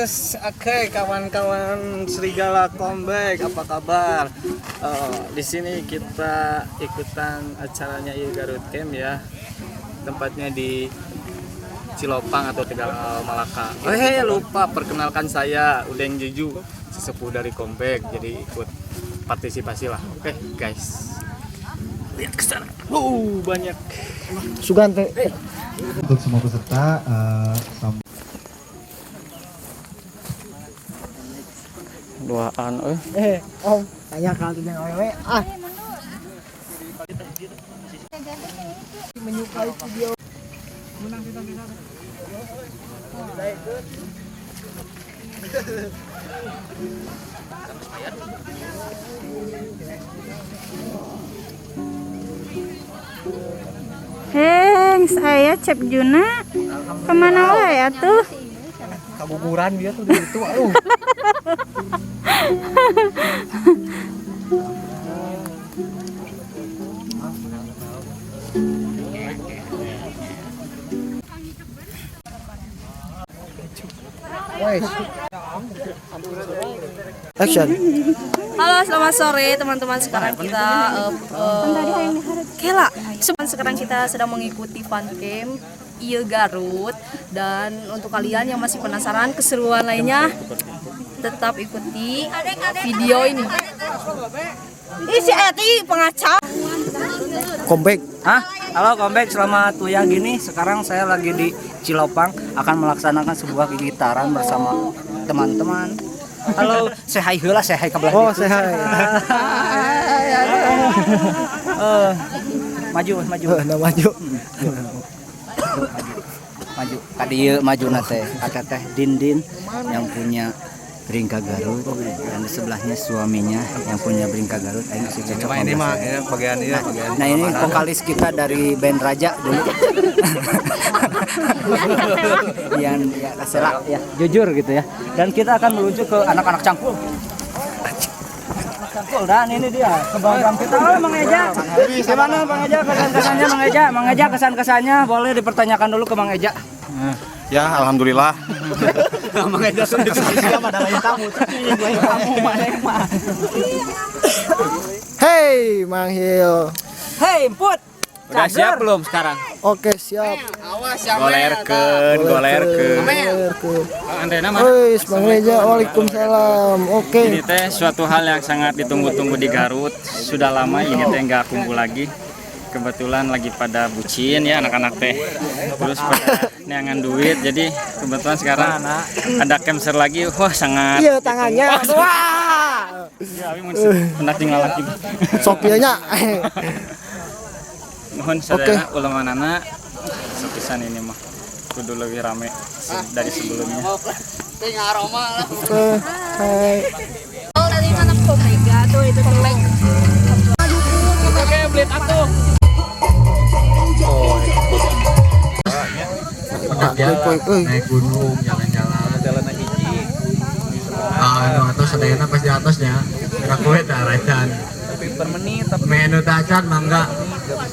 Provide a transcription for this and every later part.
Guys, oke kawan-kawan Serigala Comeback, apa kabar? Di sini kita ikutan acaranya Ieu Garut Camp ya. Tempatnya di Cilopang atau Tegal Malaka. Oh hey, lupa perkenalkan saya Udeng Juju, sesepuh dari Comeback, jadi ikut partisipasi lah. Oke guys, lihat ke sana. Wow, banyak. Sugante. Untuk semua peserta Duaan, Om, tanya kalau tidak awewe. Ah. Menyukai video. Heng, saya Cep Juna. Kemana wae atuh? Kaguguran dia tuh di itu, aduh. Action. Halo, selamat sore teman-teman. Sekarang kita Kela. Sekarang kita sedang mengikuti fun camp Ieu Garut, dan untuk kalian yang masih penasaran keseruan lainnya, tetap ikuti video ini. Ih, si Eti pengacau. Comeback. Hah? Halo comeback, selamat kuliah gini. Sekarang saya lagi di Cilopang akan melaksanakan sebuah gitaran bersama teman-teman. Halo, say hi heula, say hi ka belah Oh, ditu. say hi. Maju, maju. Nah, maju. Maju. Ka dieu majuna teh, ka teh Dindin yang punya Bringka Garut, dan di sebelahnya suaminya yang punya Bringka Garut. Aing masih cocok Ini mah ini bagian ini bagian. Nah, ini vokalis kita dari band Raja dulu. Yang ya kasela ya, jujur gitu ya. Dan kita akan meluncur ke anak-anak cangkul. Anak cangkul, dan ini dia kebanggaan kita. Oh, Mang Eja. Gimana Bang Eja kesan-kesannya Mang Eja? Mang Eja kesan-kesannya boleh dipertanyakan dulu ke Mang Eja. Ya, alhamdulillah. Mang Eja kamu. Kamu mana yang mah. Hey, Mang Hil. Hey, Put. Udah siap belum sekarang? Oke, siap. Golerkeun, golerkeun. Andrena mana? Woi, Bang Reja, waalaikumsalam. Oke. Ini teh suatu hal yang sangat ditunggu-tunggu di Garut. Sudah lama ini teh nggak kumpul lagi. Kebetulan lagi pada bucin ya anak-anak teh. Terus pada neangan duit. Jadi kebetulan sekarang ada camser lagi. Wah, sangat. Iya, tangannya. Wah. Ya, abi mun pendak jeung lalaki. Sopianya. Mohon sadayana ulemanana sepisan ini mah kudu lebih rame dari sebelumnya. Oke. Hai. Oh, tadi mana Omega tuh itu tuh. Oke, beli atuh. Naik gunung, jalan-jalan. Jalan hiji. Ah, atau sadayana pas di atasnya. Gerak we teh aracan. Tapi per menit tapi menu teh acan mangga.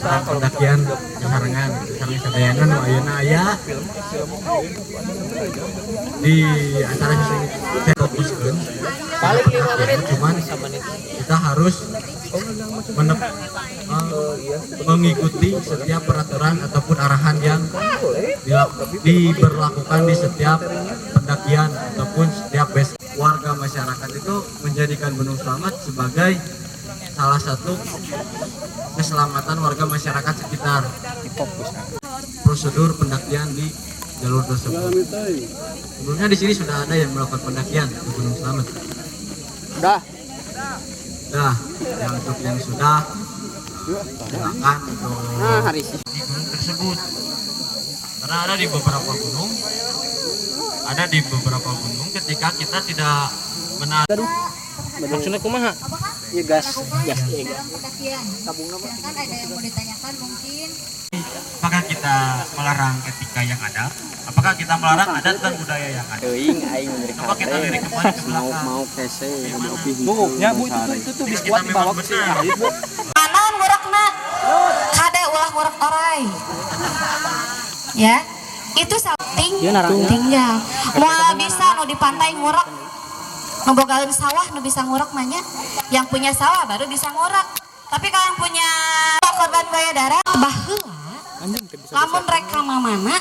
Pendakian sarengan, sareng sadayana nu ayeuna aya di acara saya fokuskeun. Paling 5 menit. Cuman kita harus mengikuti setiap peraturan ataupun arahan yang diberlakukan di setiap pendakian ataupun setiap base. Warga masyarakat itu menjadikan Gunung Slamet sebagai salah satu keselamatan warga masyarakat sekitar. Prosedur pendakian di jalur tersebut. Sebelumnya di sini sudah ada yang melakukan pendakian ke Gunung Slamet. Sudah. Nah, yang untuk yang sudah silakan untuk di gunung tersebut. Karena ada di beberapa gunung, ada di beberapa gunung ketika kita tidak menaati. Maksudnya kumaha? Ya gas, gas, ya gas. Silakan, ada yang mau ditanyakan mungkin. Apakah kita melarang etika yang ada? Apakah kita melarang adat dan budaya yang ada? Teuing aing memberi Coba kita lirik kembali ke belakang. Mau kese Bu, ya Bu itu tuh biskuat dibawa ke sini. Bu. Naon ngurekna? Kade ulah ngurek orai. Ya, itu salah. Tinggal. Moal bisa nu di pantai ngurek. Nu bogaeun sawah nu bisa ngurek mah nya. Yang punya sawah baru bisa ngurek. Tapi kalau yang punya korban buaya darat baheula lamun rek ka mamana.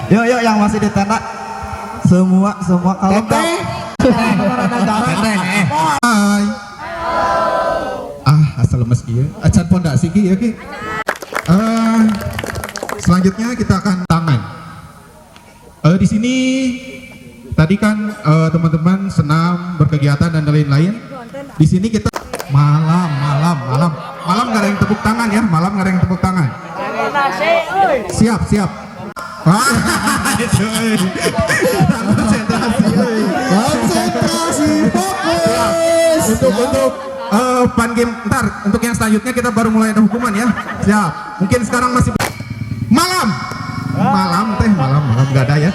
Yuk, yuk yang masih di tenda semua semua kalau teteh. Hai. Ah, asal lemes ieu. Acan pondasi ki ya ki. Selanjutnya kita akan tangan. Di sini tadi kan teman-teman senam, berkegiatan dan lain-lain. Di sini kita malam malam malam malam nggak ada yang tepuk tangan ya, malam nggak ada yang tepuk tangan. Siap, siap. Ah, itu, eh. Konsentrasi, eh. Konsentrasi fokus. Untuk fun game ntar untuk yang selanjutnya kita baru mulai ada hukuman ya. Siap. Mungkin sekarang masih malam. Malam teh malam malam nggak ada ya.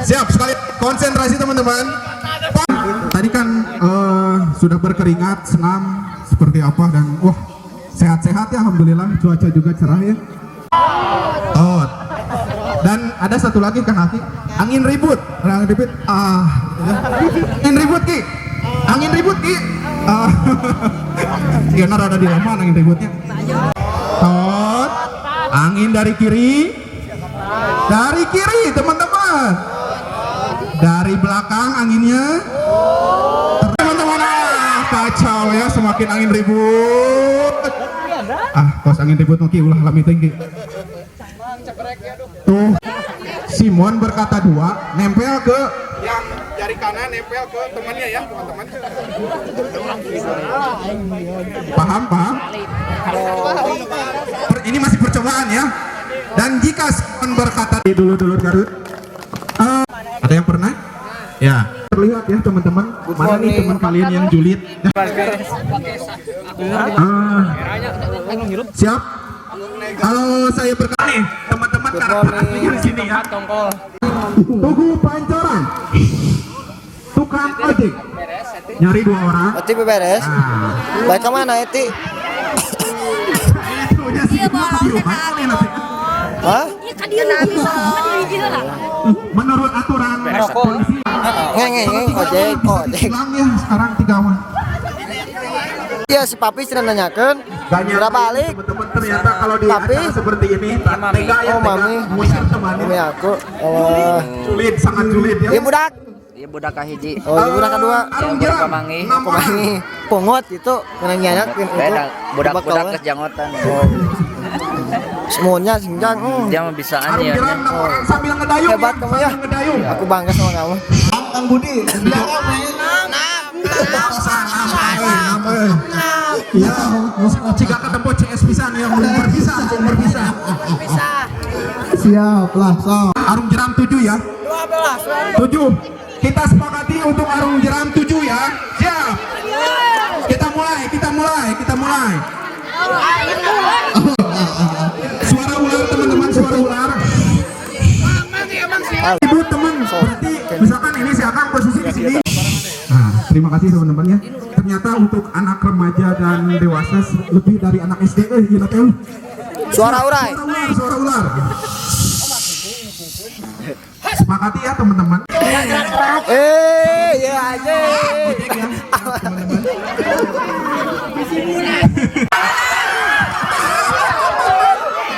Siap sekali konsentrasi teman-teman. Tadi kan sudah berkeringat senam seperti apa dan wah sehat-sehat ya, alhamdulillah, cuaca juga cerah ya. Oh. Dan ada satu lagi Kang Aki, angin ribut, angin ribut, ah, ya. Angin ribut Ki, angin ribut Ki, ah, iya rada di lama angin ributnya. Tot, angin dari kiri teman-teman, dari belakang anginnya, teman-teman, ah, kacau ya, semakin angin ribut, ah, kos angin ribut Ki ulah lami tinggi. Tuh, Simon berkata dua, nempel ke yang jari kanan, nempel ke temannya ya teman-teman. Paham, paham? Ini masih percobaan ya. Dan jika Simon berkata dulu dulu Garut, ada yang pernah? Ya. Terlihat ya teman-teman, mana nih teman kalian yang julid? Siap? Kalau saya berkata nih, teman-teman karakter aslinya di sini ya. Tugu Pancoran, tukang ojek, nyari dua orang. Eti beres. Nah. Baik kemana Eti? Hah? Menurut aturan polisi, Ngeng ojek, ojek. ya sekarang tiga orang. Iya si papi sudah nanyakan berapa balik. Teman-teman ternyata kalau di Papi? acara seperti ini tega ya, Oh mami, mengusir temannya. mami aku. Oh. Sulit, sangat sulit ya. Iya budak. Iya budak kahiji. Oh iya budak kedua. Arung jeram, Pamangi. enam orang. Pemangi pungut itu nyanyak itu. Budak-budak kejanggotan. Oh. Semuanya singjang. Dia mah bisaan Arung ya. jeram enam orang sambil ngedayung. Hebat kamu ya. Sambil ngedayung. Aku bangga sama kamu. Kang Budi. Ya, jika ketemu CS pisan ya, belum berpisah, belum berpisah. Siap lah, so. Arung jeram 7 ya. 12. 7. Kita sepakati untuk arung jeram 7 ya. Siap. Kita mulai, kita mulai, kita mulai. Suara ular teman-teman, suara ular. Ibu teman, berarti misalkan ini si Akang posisi di sini. Nah, terima kasih teman-teman ya. Ternyata untuk anak remaja dan dewasa lebih dari anak SD, gila teh. Suara urai. Suara ular, suara ular. Sepakati ya teman-teman. Ya aja. Teman-teman.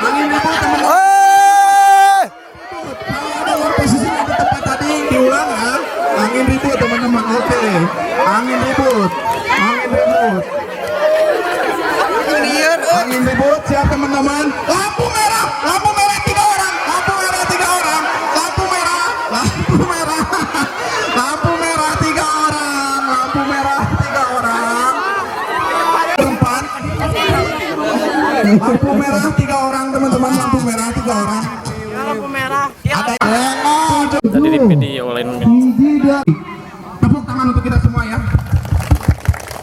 Angin ribut teman-teman. Kalau ada yang posisinya di tempat tadi diulang ya. Angin ribut teman-teman. Oke. Angin ribut. Angin ribut. Angin ribut siap teman-teman. Lampu merah, lampu merah 3 orang, lampu merah 3 orang, lampu merah, lampu merah, lampu merah 3 orang, lampu merah 3 orang. 4. Lampu merah 3 orang teman-teman, lampu merah 3 orang. Lampu merah. Ada Tadi di video lain. Tepuk tangan untuk kita semua ya.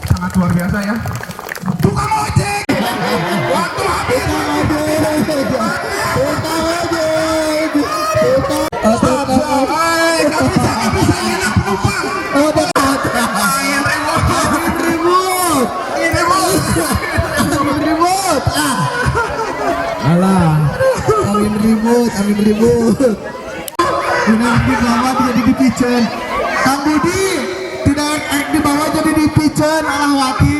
Sangat luar biasa ya. Tukang ojek. Waktu habis. Stop, stop. Hai, nggak bisa, nggak bisa. Amin ribut. Ah. Alah. Amin ribut, amin ribut. Ini dibawa jadi dipiceun. Kang Budi tidak dibawa jadi dipiceun, alah, wakil.